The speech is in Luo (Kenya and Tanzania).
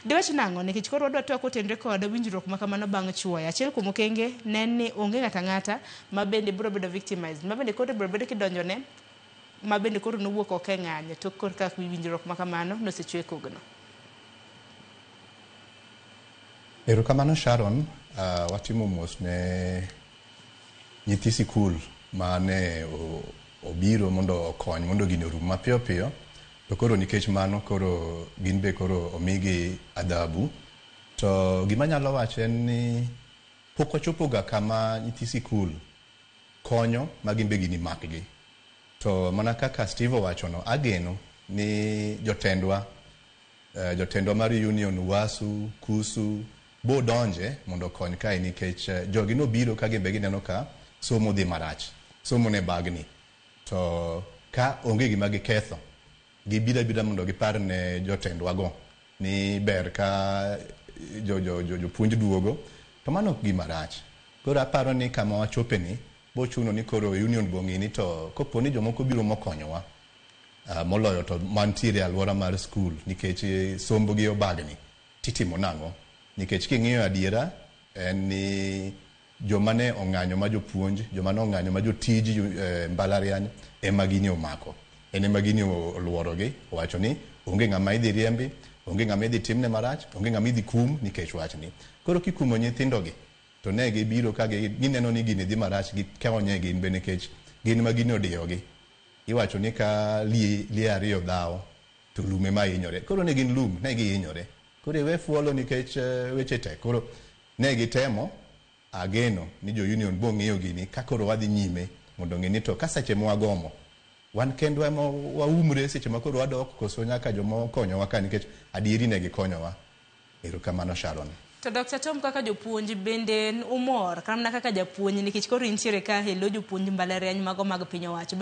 Diwach nang'o nikech koro wadwa twak kotenore kod winjruok ma kamano bang' chuoyo. Achiel kuom okenge ne en ni onge ng'ato ang'ata ma bende biro bedo victimized, ma bende koro ibiro bedo kidonjone, ma bende koro nowuok oko e ng'anyo tok korka winjruok ma kamano nosechwe kogno. Erokamano Sharon, watimo mos ne nyithi sikul mane obiro mondo okony mondo gini orum mapiyo piyo. To koro nikech mano koro gin be koro omigi adhabu. To gima anyalo wacho en ni pok wachopoga kama nyithi sikul konyo ma gin be gini makgi. To mana kaka Steve owachono, ageno ni jotendwa jotendwa mar union UASU, KUSU bo donje mondo okony kae nikech jogi nobiro ka gin be gineno ka somo dhi marach. Somo ne bagni. To ka onge gima giketho, gibiro abira mondo gipar ne jotendwago ni ber ka jopuonj duogo, to mano ok gima rach. Koro aparo ni kama wachope ni, bochuno ni koro union bong'i ni to kopo ni jomoko biro mokonyowa, moloyo to mantiere e alwora mar skul nikech sombgi obagni, titimo nang'o? Nikech king'iyo adiera en ni joma ne ong'anyo ma jopuonj, joma ne ong'anyo ma jotij mbalariany ema gini omako. En ema gini oluorogi, owacho ni onge ng'ama idhi riembi, onge ng'ama idhi timne marach, onge ng'ama idhi kum nikech wachni. Koro kikumo nyithindogi, to ne gibiro ka gineno ni gini dhi marach, gikonye gin be nikech gin ma gini odiyogi. Iwacho ni ka lie ariyo dhawo, to lum ema hinyore. Koro ne gin lum, ne gihinyore. Koro iwe fuolo nikech weche tek. Koro ne gitemo, ageno ni jo union bo ng'iyo gini ka koro wadhi nyime mondo ng'e ni to ka seche mwagomo wan kendwa ema waumre seche ma koro wadok koso nyaka joma okonyowa ka nikech adieri ne gikonyowa. Erokamano Sharon. To Dr. Tom kaka jopuonj bende umor kata mana kaka japuonj nikech koro intiere ka e lo jopuonj mbalariany mago mag piny owacho.